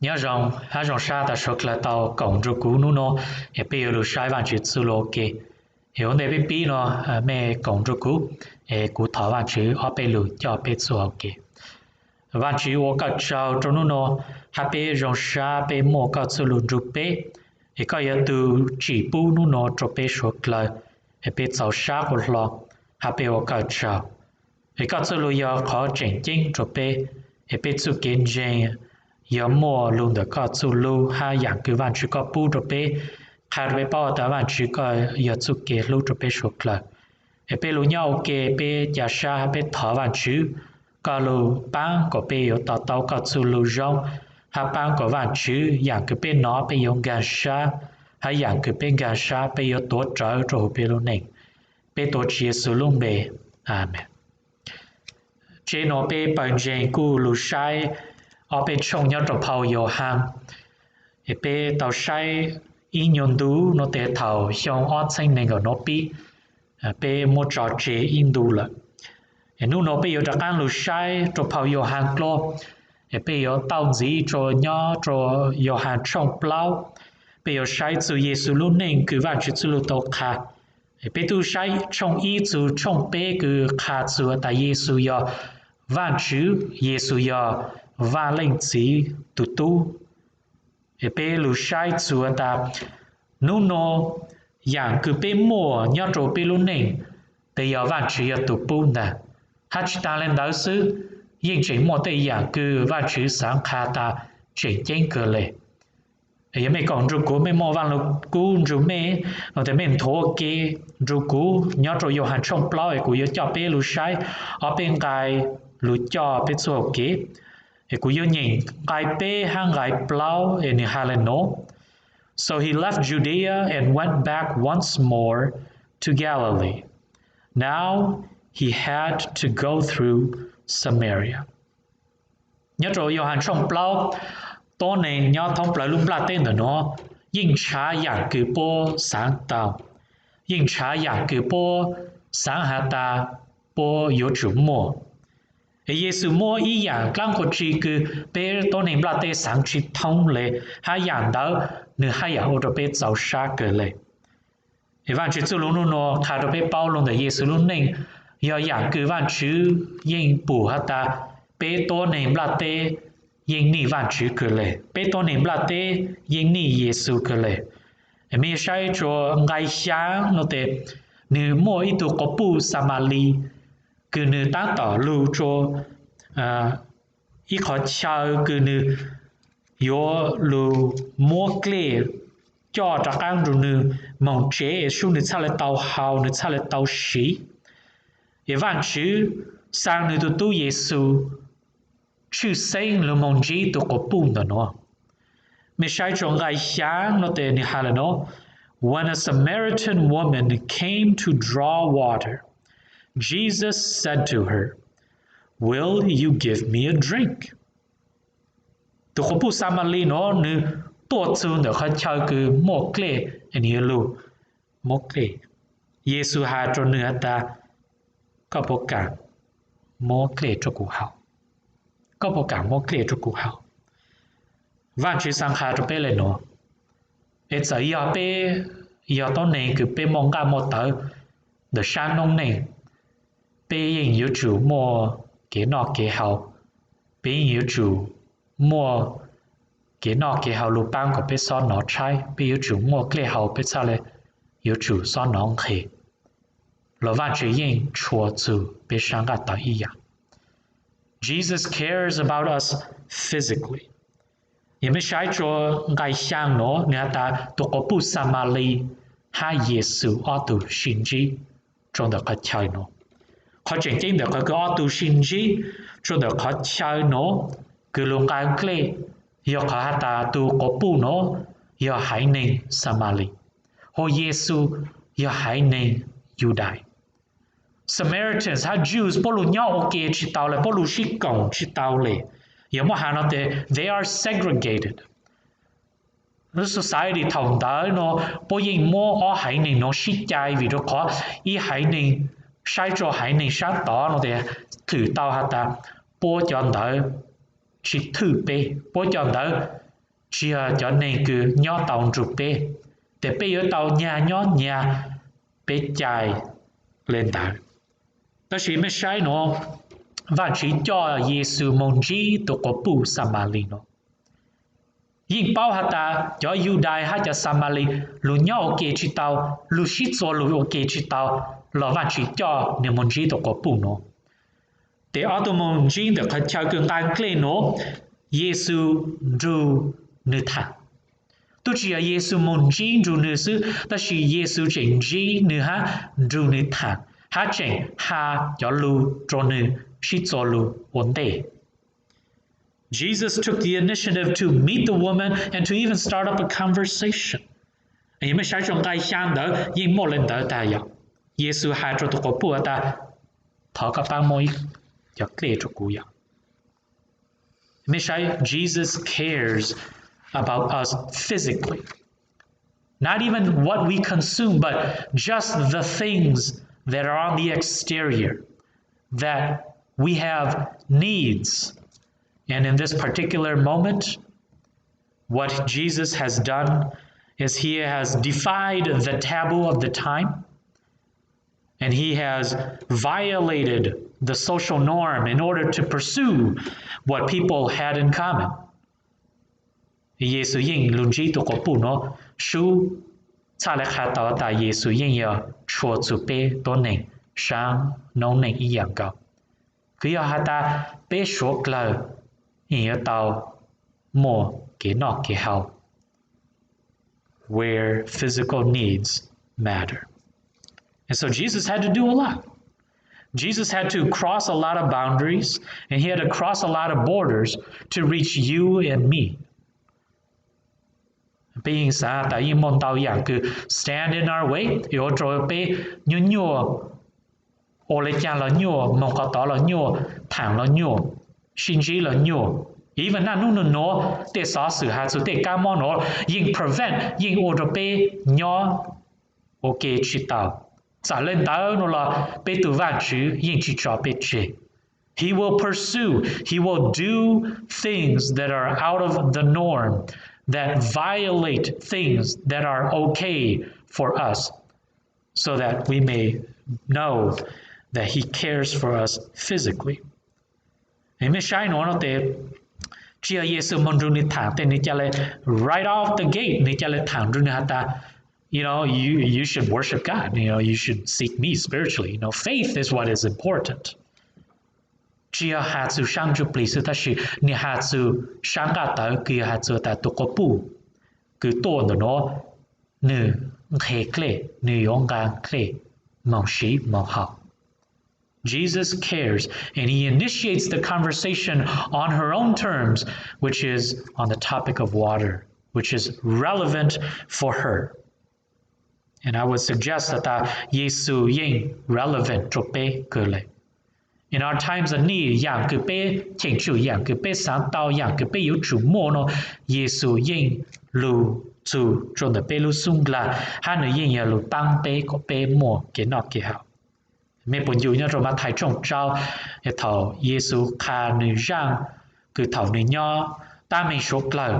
Nyob zoo, hab zoo sab tas suav dlawg tau koom nrug kuv nub nua, es peb yuav lug saib Vaajtswv txuj lug ua ke. Es ua ntej peb pib no, mej koom nrug kuv, es kuv thov Vaajtswv ob peb lug coj peb txuj ua ke. Vaajtswv ua koj tsaug rua nub nua, hab peb zoo sab peb muaj koj txuj lug nrug peb, es koj yog tug tsim pub nub nua rua peb suav dlawg, es peb txaus sab quas hlo, hab peb ua koj tsaug. Es koj txuj lug yog qhov tseem ceeb rua peb, es peb txuj kev ntseeg yog muaj lug ntawm koj txuj lug hab yaam kws Vaajtswv koj pub rua peb, qha rua peb paub tas Vaajtswv koj yog txuj kev hlub rua peb suav dlawg. Es peb lug nyob ua ke peb ca sab hab peb thov Vaajtswv, koj lug paab kuas peb yuav to taub koj txuj lug zoo, hab paab kuas Vaajtswv yaam kws peb nov peb yuav nkaag sab, hab yaam kws peb nkaag sab peb yuav tuav rawv rua huv peb lub neej. Peb tuav Tswv Yexus lub npe, amees. Tsev nuav peb pawg ntseeg kuj lug saib ob peb tshooj nyob rua phau Yauhaas, es peb tau saib ib nyuas ntu nuav tes thaum xyoo ob txheeb neeg nkaum nuav pib, peb muab tso tseg ib ntu lawm. Es nub nua peb yuav rov qaab lug saib rua phau Yauhaas dlua, es peb yuav tau ntxiv rua nyob rua Yauhaas tshooj plaub, peb yuav saib txug Yexus lub neej kws Vaajtswv txuj lug tau qha. Es peb tub saib tshooj ib txug tshooj peb kws qha txug tas Yexus yog Vaajtswv, Yexus yog Vaaj Leej Txiv tug tub. Es peb lug saib txug tas nub nua yaam kws peb muaj nyob rua peb lub neej, tes yog Vaajtswv yog tug pub ntag. Hab tsi taag le ntawd xwb, yeej tseem muaj tej yaam kws Vaajtswv xaav qha tas tseem ceeb kawg le. Yog mej koom nrug kuv, mej muaj Vaaj Lug Kub nrug mej, no tes mej nthuav ke nrug kuv nyob rua Yauhaas tshooj plaub, es kuv yuav coj peb lug saib ob peb nqai lug coj peb txuj kev. Es kuv yuav nyeem nqai peb hab nqai plaub, es nwg has le nuav: So he left Judea and went back once more to Galilee. Now he had to go through Samaria. Nyob rua Yauhaas tshooj plaub, tuab neeg nyob thoob plawg lub nplaj teb ntawm nuav yeej nrhav yaam kws puab xaav tau, yeej nrhav yaam kws puab xaav has tas puab yuav tsum muaj. Es Yexus muab ib yaam dlaab qhua tsi kws peb tuab neeg nplaj teb xaav tsi thoob le, hab yaam ntawd nwg haj yaam ua rua peb txaus sab kawg le. Es Vaajtswv txuj lug nub nua qha rua peb paub lug ntawm Yexus lub neej, yog yaam kws Vaajtswv yeej pum has tas peb tuab neeg nplaj teb yeej nij Vaajtswv kawg le, peb tuab neeg nplaj teb yeej nij Yexus kawg le. Es mej saib tsua nqai xyaa no tes, nwg muaj ib tug quas puj Xamalii kws nwg taab tom lug tsua ib qhov chaw kws nwg yuav lug muab dlej coj rov qaab rua nwg moog tsev, es sub nwg txhaj le tau hau, nwg txhaj le tau siv. Es Vaajtswv xaa nwg tug tub Yexus tshwj xeeb lug moog ntsib tug quas puj ntawm nuav. Mej saib tsua nqai xyaa no tes nwg has le nuav: When a Samaritan woman came to draw water, Jesus said to her, Will you give me a drink? Tug quas puj Xamalii nuav nwg tuaj txug ntawm qhov chaw kws muaj dlej, nwg yuav lug muab dlej. Yexus has rua nwg has tas, Koj puas kaam muab dlej rua kuv hau? Koj puas kaam muab dlej rua kuv hau? Vaajtswv xaa qha rua peb le nuav, es txawm yog peb yog tuab neeg kws peb muaj nqaj muaj tawv ntawm saab noob neej, peb yeej yuav tsum muaj kev noj kev haus, peb yeej yuav tsum muaj kev noj kev haus lug paab kom peb xob nov tshaib, peb yuav tsum muaj dlej haus peb txhaj le yuav tsum xob nov nqhes. Los Vaajtswv yeej tshua txug peb saab nqaj tawv ib yaam. Jesus cares about us physically. Yog mej saib tsua nqai xyaa nuav nwg has tas tug quas puj Xamalii hab Yexus ob tug sib ntsib rua ntawm qhov chaw nuav. Qhov tseem ceeb ntawm qhov kws ob tug sib ntsib rua ntawm qhov chaw nuav kws lug nqaa dlej, yog qhov has tas tug quas puj nuav yog haiv neeg Xamalii, hos Yexus yog haiv neeg Yudais. Samaritans hab Jews puab lug nyob ua ke tsi tau le, puab lug sib koom tsi tau le. Yog muab has no tes they are segregated. Lub society thaum ntawd nuav puab yeej muab ob haiv neeg nuav sib cai vim rua qhov ib haiv neeg saib tsua haiv neeg saab tod no tes thwm tau has tas puab cov ntawd tsi thwj peb, puab cov ntawd tsis yog cov neeg kws nyob tau nrug peb, tes peb yuav tau nyag nyob nyag peb cai le ntawd. Tab sis mej saib nuav, Vaajtswv coj Yexus moog ntsib tug quas puj Xamalis nuav. Yeej paub has tas cov Yudais hab cov Xamalis lug nyob ua ke tsi tau, lug sib txuas lug ua ke tsi tau, los Vaajtswv coj nwg moog ntsib tug quas puj nuav. Tes ob tug moog ntsib ntawm qhov chaw kws nqaa nklej nuav, Yexus nrug nwg thaam. Tub tsi yog Yexus moog ntsib nrug nwg xwb, tab sis Yexus tseem ntsib nwg hab nrug nwg thaam, hab tseem has cov lug rua nwg sib txuas lug ua ntej. Jesus took the initiative to meet the woman and to even start up a conversation. Yog mej saib tsua nqai xyaa ntawd yeej muaj le ntawd tag yom. Yexus has rua tug quas puj has tas, thov koj paab muab ib cov dlej rua kuv yom. Mej saib, Jesus cares about us physically. Not even what we consume, but just the things that are on the exterior, that we have needs. And in this particular moment, what Jesus has done is he has defied the taboo of the time, and he has violated the social norm in order to pursue what people had in common. Yexus yeej lug ntsib tug quas puj nuav, sub txhaj le qha tau tas Yexus yeej yog tshua txug peb tuab neeg saab noob neej ib yaam nkaus. Kws yog has tas peb suav dlawg yeej yuav tau muaj kev noj kev haus, where physical needs matter. And so Jesus had to do a lot. Jesus had to cross a lot of boundaries, and he had to cross a lot of borders to reach you and me. Peb yeej xaav tas yeej muaj ntau yaam kws stand in our way, yuav ua rua peb nyuaj nyuaj ua le caag los nyuaj, moog qhov tod los nyuaj, thaam los nyuaj, sib ntsib los nyuaj. Even naj nub nua nuav tej xov xwm has txug tej kab mob nuav yeej prevent, yeej ua rua peb nyob ua ke tsi tau. Txawm le ntawd nuav los peb tug Vaajtswv yeej tsi tso peb tseg. He will pursue, he will do things that are out of the norm, that violate things that are okay for us, so that we may know that he cares for us physically. Mej saib nuav nuav tes, tsi yog Yexus moog nrug nwg thaam tes nwg ca le, right off the gate, nwg ca le thaam nrug nwg has tas, you know, you, you should worship God, you know, you should seek me spiritually, you know, faith is what is important. Tsi yog has txug saab ntsuj plig xwb, tab sis nwg has txug saab nqaj tawv kws yog has txug tas tug quas puj kws tuaj ntawm nuav, nwg nqhes dlej, nwg yuav nqaa dlej moog sib moog haus. Jesus cares, and he initiates the conversation on her own terms, which is on the topic of water, which is relevant for her. And I would suggest that, uh, Yexus yeej relevant rua peb kawg le. In our times of need, yaam kws peb cheem tsum, yaam kws peb xaav tau, yaam kws peb yuav tsum muaj nuav, Yexus yeej lug txug rua ntawm peb lub xub ndlag, hab nwg yeej yog lug paab peb kom peb muaj kev noj kev haus. Mej puas ncu nyob rua Mathais tshooj rau, thaum Yexus qha nwg zaaj kws thaum nwg nyob tab meeg suav dlawg,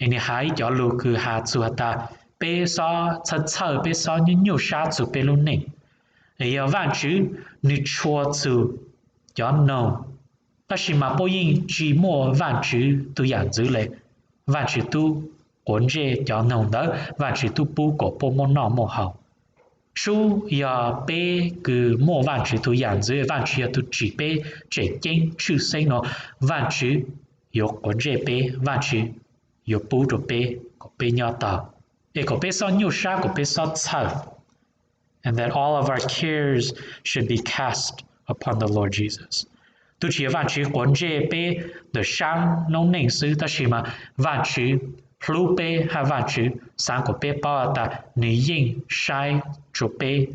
es nwg has ib cov lug kws has txug has tas peb xob txhawj txhawj, peb xob nyuaj nyuaj sab txug peb lub neej. Es yog Vaajtswv nwg tshua txug cov noog, tab sis mas puab yeej tsi muaj Vaajtswv tug yaam ntxwv le. Vaajtswv tub quav ntsej cov noog ntawd, Vaajtswv tub pub kom puab muaj noj muaj haus. Sub yog peb kws muaj Vaajtswv tug yaam ntxwv, Vaajtswv yog tug tsim peb tseem ceeb tshwj xeeb nuav, Vaajtswv yuav quav ntsej peb, Vaajtswv yuav pub rua peb kom peb nyob tau, es kom peb xob nyuaj sab, kom peb xob txhawj. And that all of our cares should be cast upon the Lord Jesus. Tub tsi yog Vaajtswv quav ntsej peb ntawm saab noob neej xwb, tab sis mas Vaajtswv hlub peb hab Vaajtswv xaav kom peb paub tas nwg yeej saib rua peb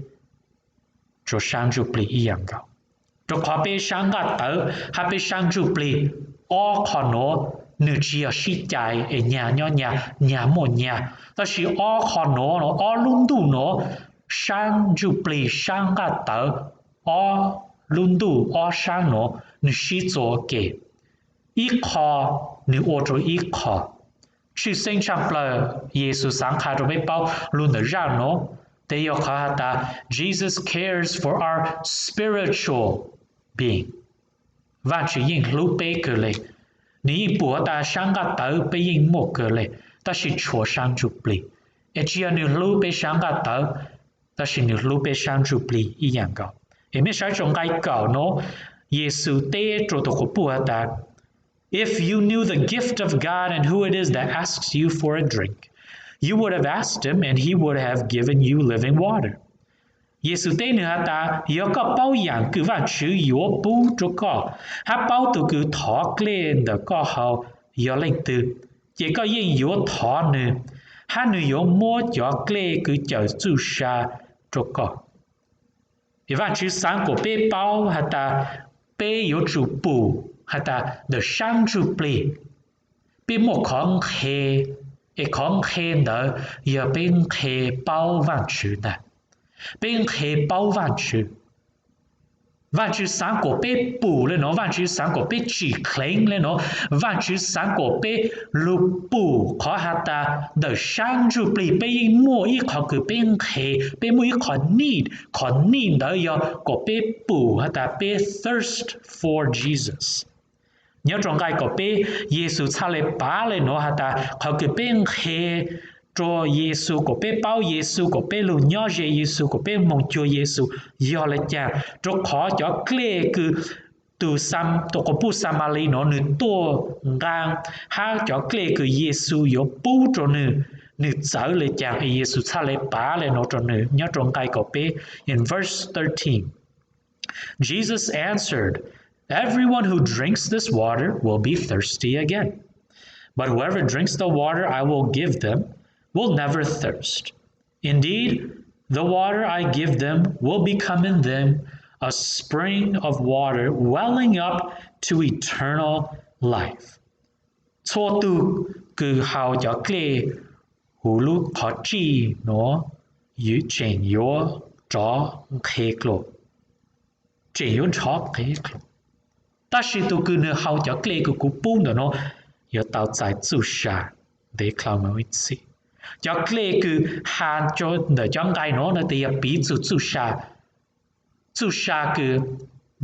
rua saab ntsuj plig ib yaam nkaus. Rua qhov peb saab nqaj tawv hab peb saab ntsuj plig, ob qho nuav nwg tsi yog sib cais es nyag nyob nyag, nyag muaj nyag, tab sis ob qho nuav, ob lub ntuj nuav, saab ntsuj plig, saab nqaj tawv, ob lub ntuj ob saab nuav nwg sib txuas ke. Ib qho nwg ua rua ib qho, Tshwj xeeb tshaj plaws Yexus xav qha rau peb paub lug ntawm zaj nuav, tes yog qhov has tas Jesus cares for our spiritual being. Vaajtswv yeej hlub peb kawg le. Nwg yeej pum has tas saab nqaj tawv peb yeej muaj kawg le, tab sis tshuav saab ntsuj plig. Es tsi yog nwg hlub peb saab nqaj tawv, tab sis nwg hlub peb saab ntsuj plig ib yaam nkaus. Es mej saib rua nqai kaum nuav, Yexus teb rua tug quas puj has tas, If you knew the gift of God and who it is that asks you for a drink, you would have asked him and he would have given you living water. Yexus teb nwg has tas, yog koj paub yaam kws Vaajtswv yuav pub rua koj, hab paub tug kws thov dlej ntawm koj haus yog leej twg, ces koj yeej yuav thov nwg, hab nwg yuav muab cov dlej kws cawm txuj sa rua koj. Es Vaajtswv xaav kuas peb paub has tas peb yuav tsum pum has tas ntawm saab ntsuj plig peb muaj qhov nqhe, es qhov nqhe ntawd yog peb nqhe paub Vaajtswv ntag. Peb nqhe paub Vaajtswv. Vaajtswv xaav kuas peb pum le nuav, Vaajtswv xaav kuas peb tsim dleev le nuav, Vaajtswv xaav kuas peb lug pum qhov has tas ntawm saab ntsuj plig peb yeej muaj ib qhov kws peb nqhe, peb muaj ib qhov need, qhov need ntawd yog kuas peb pum has tas peb thirst for Jesus. Nyob rua nqai kaum peb, Yexus txhaj le pav le nuav has tas qhov kws peb nqhe rua Yexus, kuas peb paub Yexus, kuas peb lug nyob ze Yexus, kuas peb moog cuag Yexus yog le caag, rua qhov cov dlej kws tug, tug quas puj Xamalis nuav nwg tuaj nqaa, hab cov dlej kws Yexus yuav pub rua nwg, nwg txawv le caag. Yexus txhaj le pav le nuav rua nwg nyob rua nqai kaum peb. In verse thirteen, Jesus answered, Everyone who drinks this water will be thirsty again. But whoever drinks the water I will give them will never thirst. Indeed, the water I give them will become in them a spring of water welling up to eternal life. Txhua tug kws haus cov dlej huv lub qhov tsij nuav tseem yuav rov nqhe dlua, tseem yuav rov nqhe dlua. Tab sis tug kws nwg haus cov dlej kws kuv pub ntawm nuav yuav tau txais txuj sa. Cov dlej kws has ntawm cov nqai nuav tes yog piv txug txuj sa. Txuj sa kws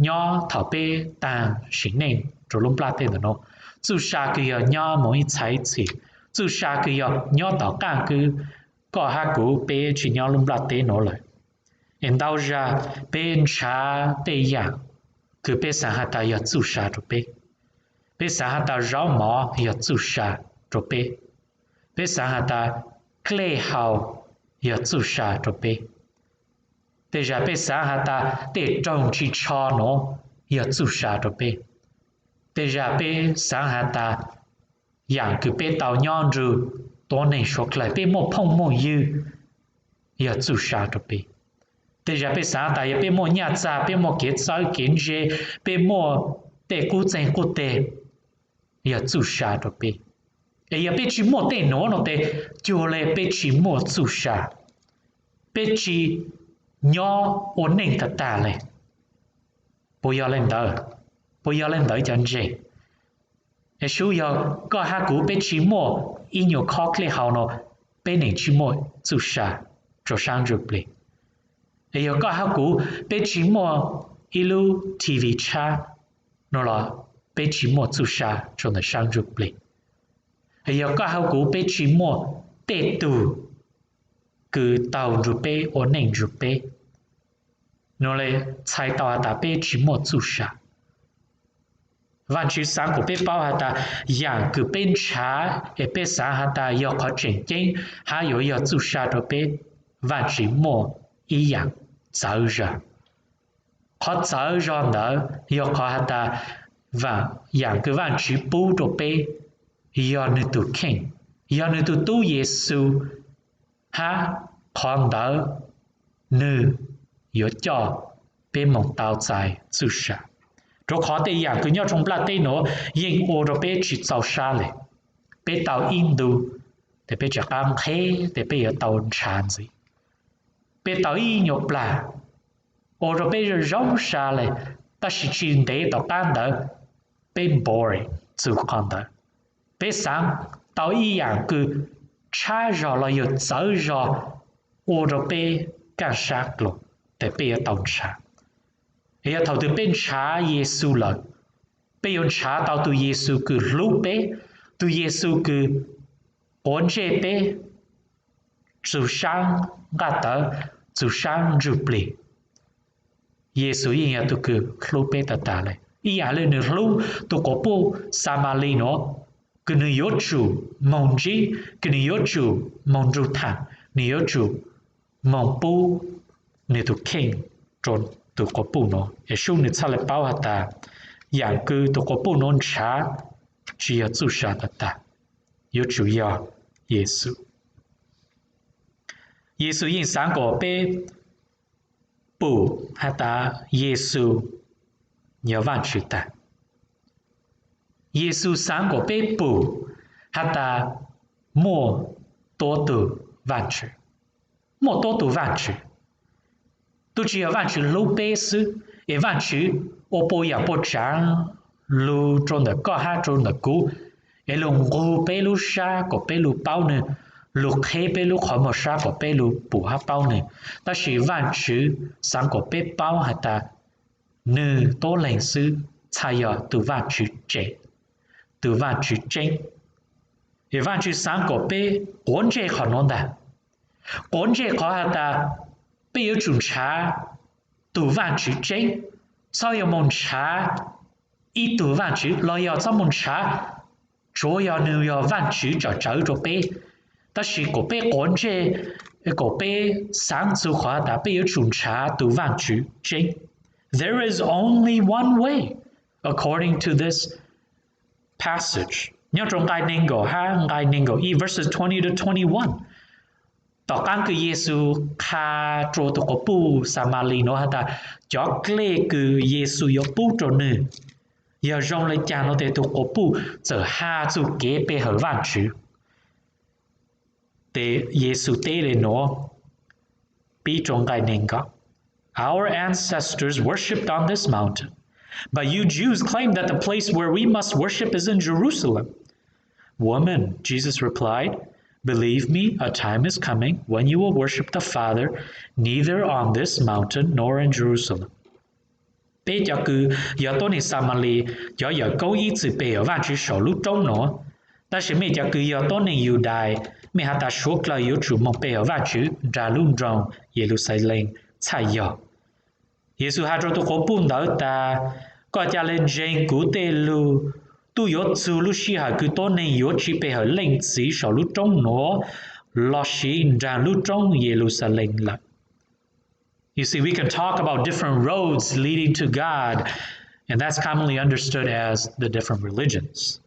nyob thaum peb taag sim neej rua lub nplaj teb ntawm nuav. Txuj sa kws yog nyob moog ib txhais ib txhis. Txuj sa kws yog nyob tom qaab kws koj hab kuv peb tsi nyob lub nplaj teb nuav lawm. Es ntau zag peb nrhav tej yaam kws peb xaav has tas yog txuj sa rua peb. Peb xaav has tas zaub mov yog txuj sa rua peb. Peb xaav has tas dlej haus yog txuj sa rua peb. Tej zag peb xaav has tas tej raug ntsis tsho nuav yog txuj sa rua peb. Tej zag peb xaav has tas yaam kws peb tau nyob nrug tuab neeg suav dlawg, peb muaj phooj muaj ywg yog txuj sa rua peb. Tej zag peb xaav tas yog peb muaj nyaj txag, peb muaj kev txawb kev ntse, peb muaj tej qub txeeg qub teg yog txuj sa rua peb. Es yog peb tsi muaj tej nuav no tes cuag le peb tsi muaj txuj sa, peb tsi nyob ua neej tag tag le. Puas yog le ntawd? Puas yog le ntawd cov ntseeg? Es sub yog koj hab kuv peb tsi muaj ib nyuas khob dlej haus no, peb neeg tsi muaj txuj sa rua saab ntsuj plig. Es yog koj hab kuv peb tsi muaj ib lub TV tshab no los peb tsi muaj txuj sa rua ntawm saab ntsuj plig. Es yog koj hab kuv peb tsi muaj tej tug kws taug nrug peb ua neej nrug peb no le, txhais tau has tas peb tsi muaj txuj sa. Vaajtswv xaav kuas peb paub has tas yaam kws peb nrhav es peb xaav has tas yog qhov tseem ceeb hab yuav yog txuj sa rua peb, Vaajtswv muaj ib yaam txawv zog. Qhov txawv zog ntawd yog qhov has tas yaam kws Vaajtswv pub rua peb yog nwg tug kheej, yog nwg tug tub Yexus, hab qhov ntawd nwg yuav coj peb moog tau txais txuj sa. Rua qhov tej yaam kws nyob rua nplaj teb nuav yeej ua rua peb tsi txaus sab le. Peb tau ib ntu tes peb rov qaab nqheb tes peb yuav tau nrhav ntxiv. Peb tau ib nyuas plag ua rua peb zoo zoo sab le, tab sis tsi ntev tom qab ntawd peb boring txug qhov ntawd. Peb xaav tau ib yam kws tshab zog los yog txawv zog ua rau peb kaj sab dlua, tes peb yuav tau ntshav. Yog thaum twg peb ntshav Yexus lawm, peb yuav ntshav tau tus Yexus kws hlub peb, tus Yexus kws quav ntsej peb txug saab nqaj tawv, txug saab ntsuj plig. Yexus yeej yog tug kws hlub peb tag tag le, ib yam le nwg hlub tug quas puj Xamalis nuav, kws nwg yuav tsum moog ntsib, kws nwg yuav tsum moog nrug thaam, nwg yuav tsum moog pub nwg tug kheej rua tug quas puj nuav. Yexus nwg txhaj le paub has tas, yam kws tug quas puj nuav ntshav tsi yog txuj sa tag tag, yuav tsum yog Yexus. Yexus yeej xaav kuas peb pum has tas Yexus yog Vaajtswv tag. Yexus xaav kuas peb pum has tas muaj tuab tug Vaajtswv, muaj tuab tug Vaajtswv. Tub tsi yog Vaajtswv hlub peb xwb, es Vaajtswv ua puas yaam puas tsaav lug rua ntawm koj hab rua ntawm kuv, es lug nqug peb lub sab kuas peb lug paub nwg, lug qheb peb lub qhov muag sab kuas peb lug pum hab paub nwg. Tab sis Vaajtswv xaav kuas peb paub has tas nwg tuab leeg xwb txhaj yog tug Vaajtswv tseem, tug Vaajtswv tseeb. Es Vaajtswv xaav kuas peb quav ntsej qhov nuav ntag. Quav ntsej qhov has tas peb yuav tsum ntshav tug Vaajtswv tseeb, txhob yog moog ntshav ib tug vaajtswv los yog txhob moog ntshav tsuav yog nwg yog vaajtswv tsom tsawv rua peb. Tab sis kuas peb quav ntsej, kuas peb xaav txug qhov tas peb yuav tsum ntshav tug vaajtswv tseeb. There is only one way, according to this passage. Nyob rua nqai neeg nkaum hab nqai neeg nkaum ib, verses twenty to twenty-one, tom qaab kws Yexus qha rua tug quas puj Xamalis nuav has tas cov dlej kws Yexus yuav pub rua nwg yog zoo le caag nuav tes tug quas puj txawm has txug kev pe hawm vaajtswv. Tes Yexus teb le nuav, pib rua nqai neeg nkaum, Our ancestors worshipped on this mountain, but you Jews claim that the place where we must worship is in Jerusalem. Woman, Jesus replied, believe me, a time is coming when you will worship the Father neither on this mountain nor in Jerusalem. Peb cov kws yog tuab neeg Xamalis, cov yawm koob ib txwm pe hawm Vaajtswv saum lub roob nuav, tab sis mej cov kws yog tuab neeg Yudais, mej has tas suav dlawg yuav tsum moog pe hawm Vaajtswv nraag lub nroog Yeluxalees txhaj yog. Yexus has rua tug quas puj ntawd tas, koj ca le ntseeg kuv tej lug, tub yuav txug lub sij hawm kws tuab neeg yuav tsi pe hawm Leej Txiv saum lub roob nuav lossis nraag lub roob Yeluxalees lawm. You see, we can talk about different roads leading to God, and that's commonly understood as the different religions.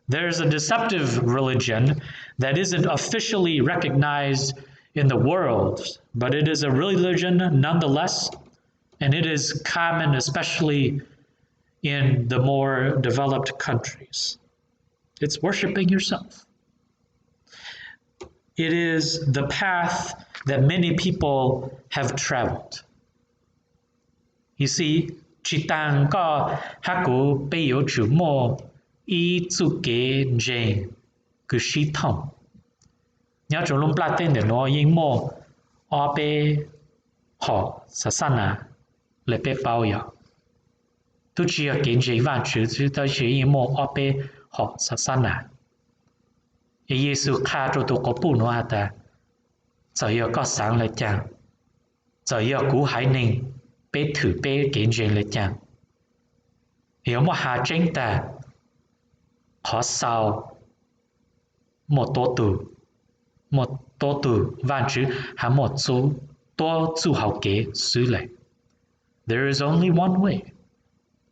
There is a deceptive religion that isn't officially recognized in the world, but it is a religion nonetheless, and it is common, especially in the more developed countries. It's worshiping yourself. It is the path that many people have traveled. You see, tsi taag koj hab kuv peb yuav tsum muaj ib txuj kev ntseeg kws sib thooj. Nyob rua lub nplaj teb ntawm nuav yeej muaj ob peb hom xa xab nas le peb paub yog, tub tsi yog kev ntseeg Vaajtswv xwb tab sis yeej muaj ob peb hom xa xab nas. Es Yexus qha rua tug quas puj nuav has tas, txawm yog koj xaav le caag, txawm yog kuv haiv neeg peb thwm peb kev ntseeg le caag, yog muaj has tseeb tag, qhov xaus muaj tuab tug, muaj tuab tug Vaajtswv hab muaj tuab txuj hau kev xwb le. There is only one way.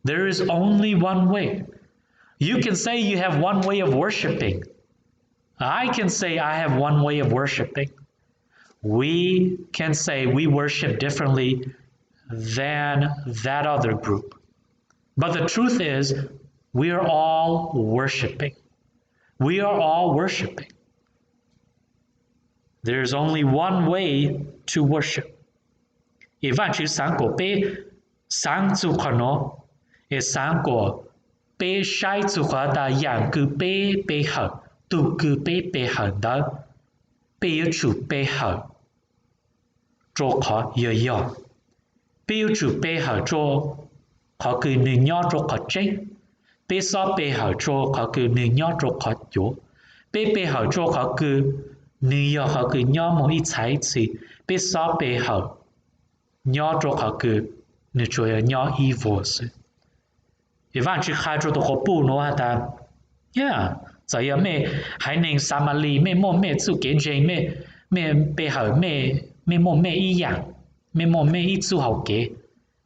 There is only one way. You can say you have one way of worshiping. I can say I have one way of worshiping. We can say we worship differently than that other group. But the truth is, we are all worshiping. We are all worshiping. There is only one way to worship. Es Vaajtswv xaav kuas peb xaav txug qhov nuav, es xaav kuas peb saib txug qhov tas yaam kws peb pe hawm tug kws peb pe hawm ntawd, peb yuav tsum pe hawm rua qhov yog yog. Peb yuav tsum pe hawm rua qhov kws nwg nyob rua qhov tseeb. Peb xob pe hawm rua qhov kws nwg nyob rua qhov cuav. Peb pe hawm rua qhov kws nwg yog qhov kws nyob moog ib txhais txhis. Peb xob pe hawm nyob rua qhov kws nwg tsuas yog nyob ib vuag xwb. Es Vaajtswv qha rua tug quas puj nuav has tas, txawm yog mej haiv neeg Xamalis, mej muaj mej txuj kev ntseeg, mej pe hawm, mej muaj mej ib yaam, mej muaj mej ib txuj hau kev.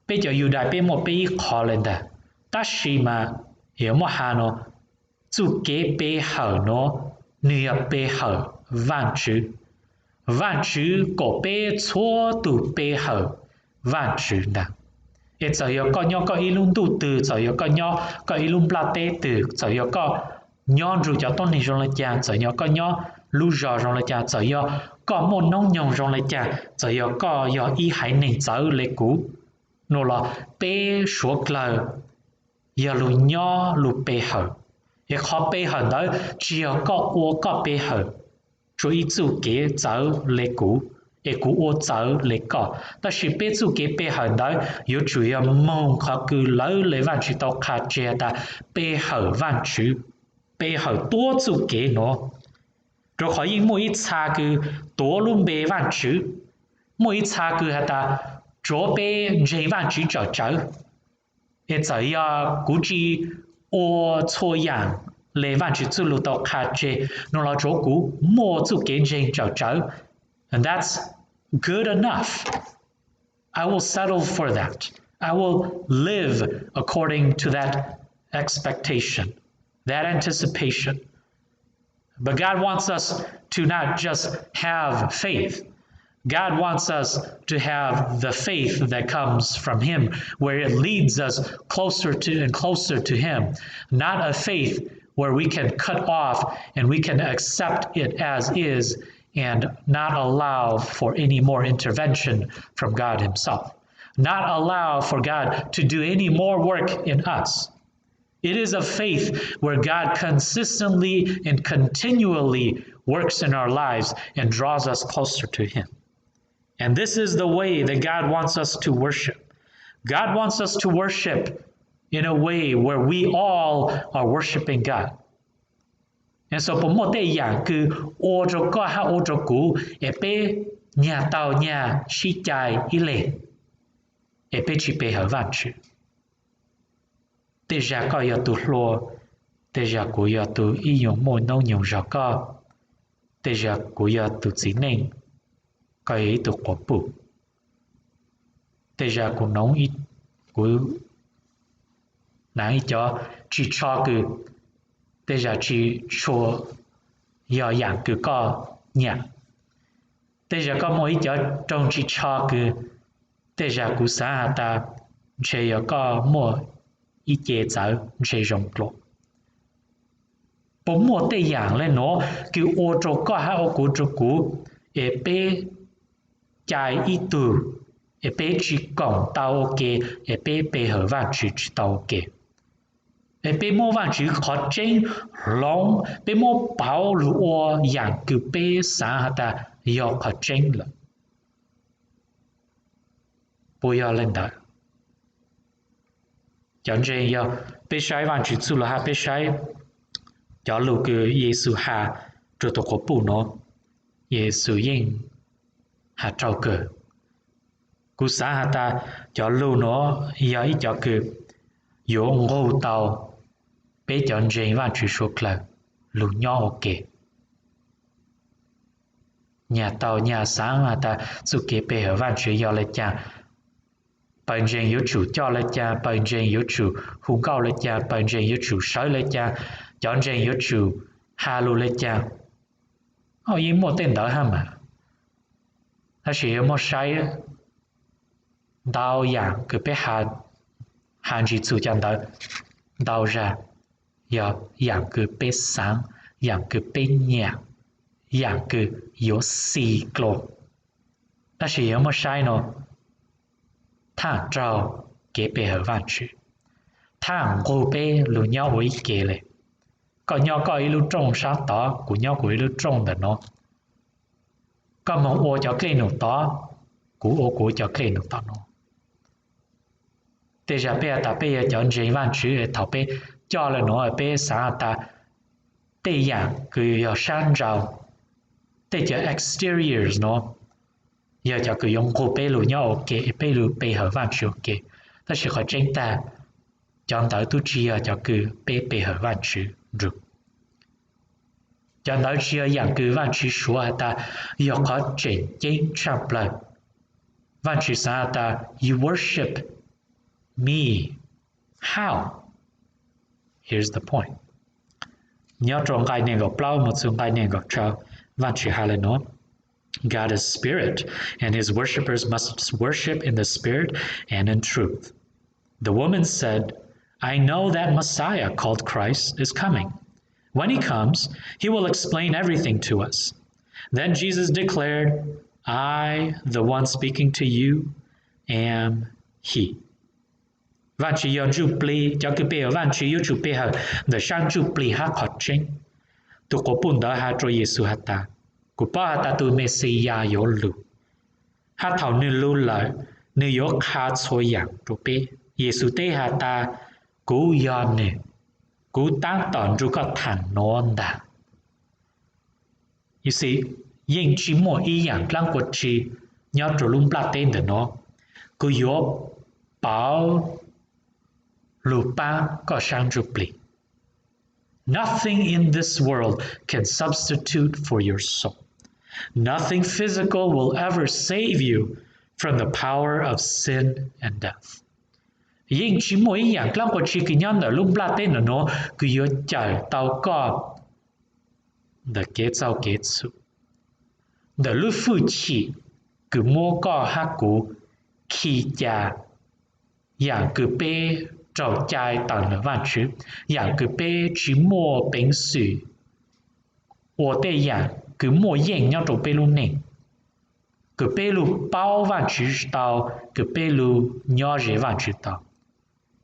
Peb cov Yudais peb muaj peb ib qho le ntag. Tab sis mas yuav muab has nuav, txuj kev pe hawm nuav, nwg yog pe hawm Vaajtswv. Vaajtswv kom peb txhua tug pe hawm Vaajtswv ntag. Es txawm yog koj nyob koj ib lub ntuj twg, txawm yog koj nyob koj ib lub nplaj teb twg, txawm yog koj nyob nrug cov tuab neeg zoo le caag, txawm yog koj nyob lub zog zoo le caag, txawm yog koj muaj noob nyoog zoo le caag, txawm yog koj yog ib haiv neeg txawv le kuv, nuav los peb suav dlawg yog lug nyob lug pe hawm. Es qhov pe hawm ntawd tsi yog koj ua koj pe hawm rua ib txuj kev txawv le kuv, es kuv ua txawv le koj. Tab sis peb txuj kev pe hawm ntawd yuav tsum yog moog qhov kws lawv le Vaajtswv tau qha tseg tas pe hawm Vaajtswv, pe hawm tuab txuj kev nuav. Rua qhov yeej muaj ib txha kws tuav lub npe Vaajtswv, muaj ib txha kws has tas tsuav peb ntseeg Vaajtswv tawm tsawv. Es txawm yog kuv tsi ua txhua yaam le Vaajtswv txuj lug tau qha tseg nuav los tsuav kuv muaj txuj kev ntseeg tawm tsawv. And that's good enough. I will settle for that. I will live according to that expectation, that anticipation. But God wants us to not just have faith. God wants us to have the faith that comes from Him, where it leads us closer to and closer to Him, not a faith where we can cut off and we can accept it as is and not allow for any more intervention from God Himself, not allow for God to do any more work in us. It is a faith where God consistently and continually works in our lives and draws us closer to Him. And this is the way that God wants us to worship. God wants us to worship in a way where we all are worshiping God. And so puas muaj tej yaam kws ua rua koj hab ua rua kuv es peb nyag tau nyag sib cai ib leeg, es peb tsi pe hawm Vaajtswv? Tej zag koj yog tug hluas, tej zag kuv yog tug ib yuav muaj noob nyoog zog koj, tej zag kuv yog tug txiv neej, koj yog ib tug quas puj. Tej zag kuv noov, kuv naav ib cov ris tsho kws tej zag tsi tshua yog yaam kws koj nyam. Tej zag koj muaj ib cov roog ris tsho kws tej zag kuv xaav has tas ntshe yog koj muaj ib ce txawv ntshe zoo dlua. Puas muaj tej yaam le nuav kws ua rua koj hab ua kuv, rua kuv, es peb cai ib tug, es peb tsi koom tau ua ke, es peb pe hawm Vaajtswv tsi tau ua ke, es peb muab Vaajtswv qhov tseeb hloov, peb muab pauv lug ua yaam kws peb xaav has tas yog qhov tseeb lawm? Puas yog le ntawd? Cov ntseeg, yog peb saib Vaajtswv txuj lug hab peb saib cov lug kws Yexus has rua tug quas puj nuav, Yexus yeej has raug kawg. Kuv xaav has tas cov lug nuav yog ib cov kws yuav nqug tau peb cov ntseeg Vaajtswv suav dlawg lug nyob ua ke. Nyag tau nyag xaav has tas txuj kev pe hawm Vaajtswv yog le caag, pawg ntseeg yuav tsum coj le caag, pawg ntseeg yuav tsum hu nkauj le caag, pawg ntseeg yuav tsum sawv le caag, cov ntseeg yuav tsum has lug le caag. Yeej muaj tej ntawd hab mas, tab sis yuav muab saib ntau yaam kws peb has ntsis txug cov ntawd, ntau zag yog yaam kws peb xaav, yaam kws peb nyam, yaam kws yuav xi dlua. Tab sis yuav muab saib nuav, thaam raug kev pe hawm Vaajtswv, thaam nqug peb lug nyob ua ib ke le. Koj nyob koj ib lub rooj sab tod, kuv nyob kuv ib lub rooj ntawm no. Koj moog ua cov dlej num tod, kuv ua kuv cov dlej num tom no. Tej zag peb has tas peb yog cov ntseeg Vaajtswv, thaum peb coj le nuav peb xaav has tas tej yaam kws yog sab nrau, tej cov exteriors nuav yog cov kws yuav nqug peb lug nyob ua ke, peb lug pe hawm Vaajtswv ua ke. Tab sis qhov tseeb tag, cov ntawd tub tsi yog cov kws peb pe hawm Vaajtswv nrug. Cov ntawd tsi yog yaam kws Vaajtswv suav has tas yog qhov tseem ceeb tshaaj plawg. Vaajtswv xaav has tas, you worship me how? Here's the point. Nyob rua nqai neeg nkaum plaub moog txug nqai neeg nkaum rau, Vaajtswv has le nuav: God is spirit, and his worshippers must worship in the spirit and in truth. The woman said, I know that Messiah, called Christ, is coming. When he comes, he will explain everything to us. Then Jesus declared, I, the one speaking to you, am he. Vaajtswv yog ntsuj plig, cov kws pe hawm Vaajtswv yuav tsum pe hawm ntawm saab ntsuj plig hab qhov tseeb. Tug quas puj ntawd has rua Yexus has tas, kuv paub has tas tug Mexiyas yuav lug, hab thaum nwg lug lawm, nwg yuav qha txhua yaam rua peb. Yexus teb has tas, kuv yog nwg, kuv taab tom nrug koj thaam nuav ntag. You see, yeej tsi muaj ib yaam dlaab quas tsi nyob rua lub nplaj teb ntawm no kws yuav pauv lug paab koj saab ntsuj plig. Nothing in this world can substitute for your soul. Nothing physical will ever save you from the power of sin and death. Yeej tsi muaj ib yaam dlaab quas tsi kws nyob ntawm lub nplaj teb ntawm nuav kws yuav cawm tau koj ntawm kev txaug kev txhum, ntawm lub fwj chim kws muab koj hab kuv khi ca, yaam kws peb raug cai tawm ntawm Vaajtswv, yaam kws peb tsi muaj peev xwm ua tej yaam kws muaj yeej nyob rua peb lub neej, kws peb lug paub Vaajtswv tau, kws peb lug nyob ze Vaajtswv tau.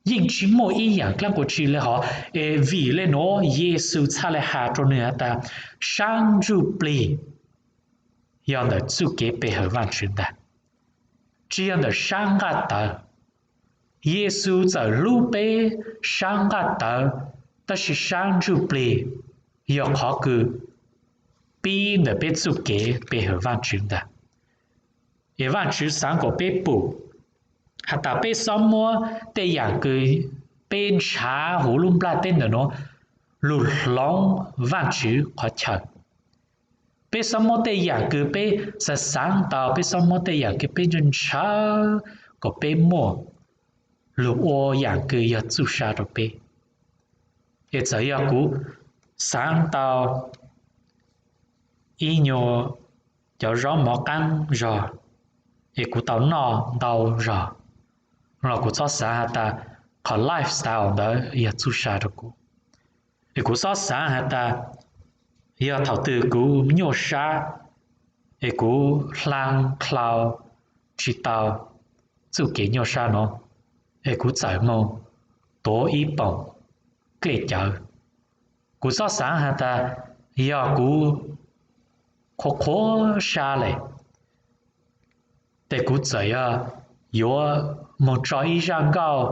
Yeej tsi muaj ib yaam dlaab quas tsi le hov, es vim le nuav Yexus txhaj le has rua nwg has tas, saab ntsuj plig yog ntawm txuj kev pe hawm Vaajtswv ntag, tsi yog ntawm saab nqaj tawv. Yexus txawm hlub peb saab nqaj tawv, tab sis saab ntsuj plig yog qhov kws pib ntawm peb txuj kev pe hawm Vaajtswv ntag. Es Vaajtswv xaav kuas peb pum has tas peb xob muab tej yaam kws peb nrhav huv lub nplaj teb ntawm nuav lug hloov Vaajtswv qhov chaw. Peb xob muab tej yaam kws peb xaav xaav tau, peb xob muab tej yaam kws peb ntshaw ntshaw kom peb muaj lug ua yaam kws yog txuj sa rua peb. Es txawm yog kuv xaav tau ib nyuag cov zaub mov qaab zog es kuv tau noj ntau zog, los kuv txhob xaav has tas qhov lifestyle ntawd yog txuj sa rua kuv. Es kuv txhob xaav has tas yog thaum twg kuv nyuaj sab es kuv hla khaus tsi tau txuj kev nyuaj sab nuav, es kuv txawm moog tuav ib poom dlej cawv. Kuv txhob xaav has tas yog kuv qhuav qhuav sab lawm, tes kuv txawm yog yuav moog tso ib zaj nkauj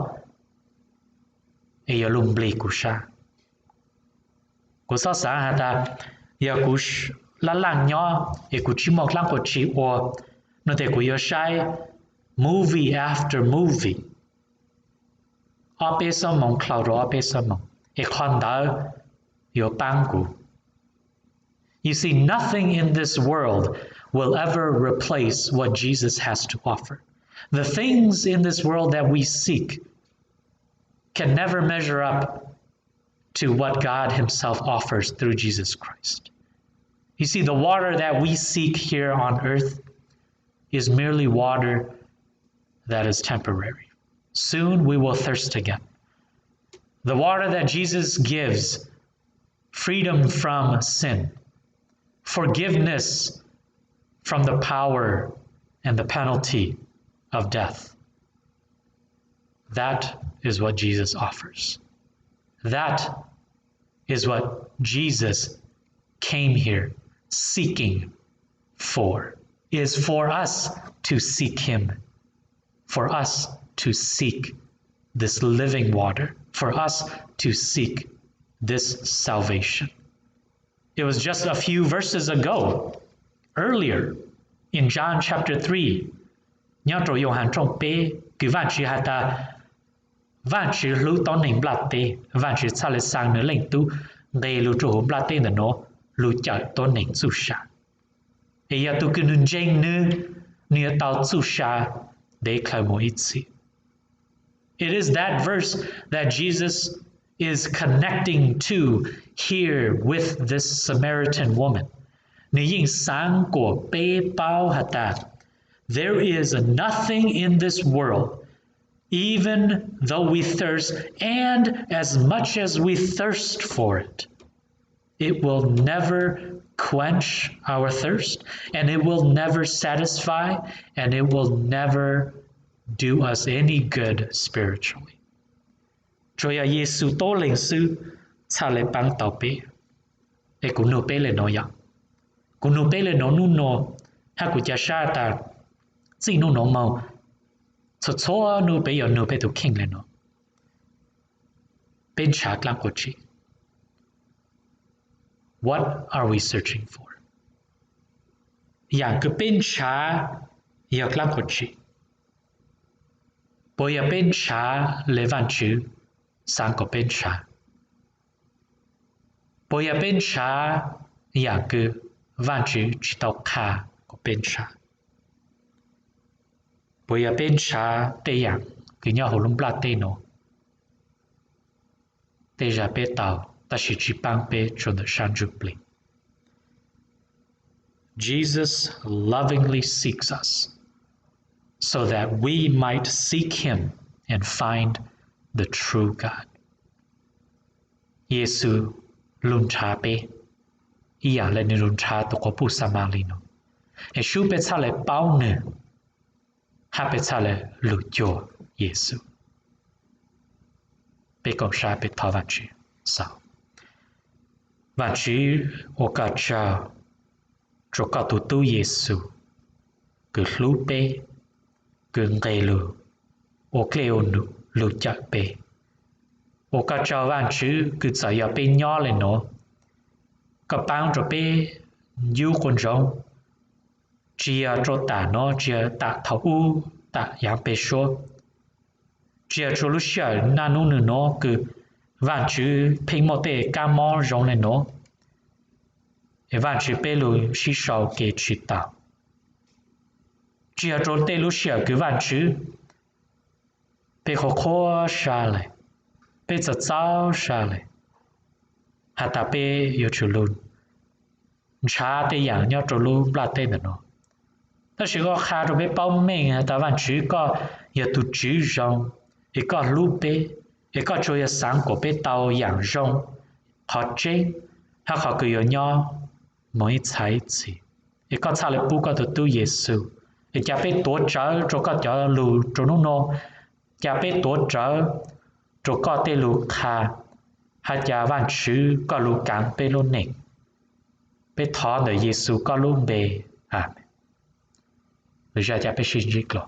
es yuav lug nplig kuv sab. Kuv txhob xaav has tas yog kuv laj laj nyob es kuv tsi muaj dlaab quas tsi ua, no tes kuv yuav saib movie after movie ob peb xuab moos, khaus rua ob peb xuab moos, es qhov ntawd yuav paab kuv. You see, nothing in this world will ever replace what Jesus has to offer. The things in this world that we seek can never measure up to what God Himself offers through Jesus Christ. You see, the water that we seek here on earth is merely water that is temporary. Soon we will thirst again. The water that Jesus gives, freedom from sin, forgiveness from the power and the penalty of death. That is what Jesus offers. That is what Jesus came here seeking for, is for us to seek him, for us to seek this living water, for us to seek this salvation. It was just a few verses ago, earlier, in John chapter three, nyob rau Yauhas tshooj peb, kws Vaajtswv has tas, Vaajtswv hlub tuab neeg nplaj teb, Vaajtswv txhaj le xaa nws Leej Tub nqes lug rua huv nplaj teb ntawm nuav lug cawm tuab neeg txuj sa. Es yog tug kws nws ntseeg nws, nws yuav tau txuj sa ntev dlhau mus ib txhis. It is that verse that Jesus is connecting to here with this Samaritan woman. Nws yeej xaav kuas peb paub has tas, there is nothing in this world, even though we thirst, and as much as we thirst for it, it will never quench our thirst, and it will never satisfy, and it will never do us any good spiritually. Tsuas yog Yexus tuab leeg xwb txhaj le paab tau peb. Es kuv nug peb le nuav yog, kuv nug peb le nuav nub nuav, hab kuv ca sab tas txij nub nuav moog txhua txhua nub peb yuav nug peb tug kheej le nuav, peb nrhav dlaab quas tsi? What are we searching for? Yaam kws peb nrhav yog dlaab quas tsi? Puas yog peb nrhav le Vaajtswv xaav kuas peb nrhav? Puas yog peb nrhav yaam kws Vaajtswv tsi tau qha kuas peb nrhav? Puas yog peb nrhav tej yaam kws nyob huv lub nplaj teb nuav, tej zag peb tau tab sis tsi paab peb rua ntawm sab ntsuj plig? Jesus lovingly seeks us so that we might seek him and find the true God. Yexus lug nrhav peb ib yaam le nws lug nrhav tug quas puj Xamalis nuav, es sub peb txhaj le paub nws hab peb txhaj le lug cuag Yexus. Peb koom sab peb thov Vaajtswv. Xaus. Vaajtswv, ua koj tsaug rua koj tug tub Yexus kws hlub peb, kws nqes lug ua dlej ua num lug cawm peb. Ua koj tsaug Vaajtswv kws txawm yog peb nyob le nuav, koj paab rua peb ncub quas ntsoov, tsi yog rua tam nuav, tsi yog tam thaum ub, tam yaav peg suab, tsi yog rua lub sij hawm naj nub nwg nuav kws Vaajtswv pheej muaj tej kab mob zoo le nuav, es Vaajtswv peb lug sib sau kev tsi tau. Tsi yog rua tej lub sij hawm kws Vaajtswv peb qhuav qhuav sab le, peb txawv txaub sab le, has tas peb yuav tsum lug nrhav tej yaam nyob rua lub nplaj teb ntawm nuav. Tab sis koj qha rua peb paub meej has tas Vaajtswv koj yog tug Tswv zoo, es koj hlub peb, es koj tsuas yog xaav kuas peb tau yaam zoo, qhov tseeb, hab qhov kws yuav nyob moog ib txhais ib txhis. Es koj txhaj le pub koj tug tub Yexus, es ca peb tuav rawv rua koj cov lug rua nub nuav, ca peb tuav rawv rua koj tej lug qha, hab ca Vaajtswv koj lug kaav peb lub neej. Peb thov ntawm Yexus koj lub npe, amees. Lwm zag ca peb sib ntsib dlua.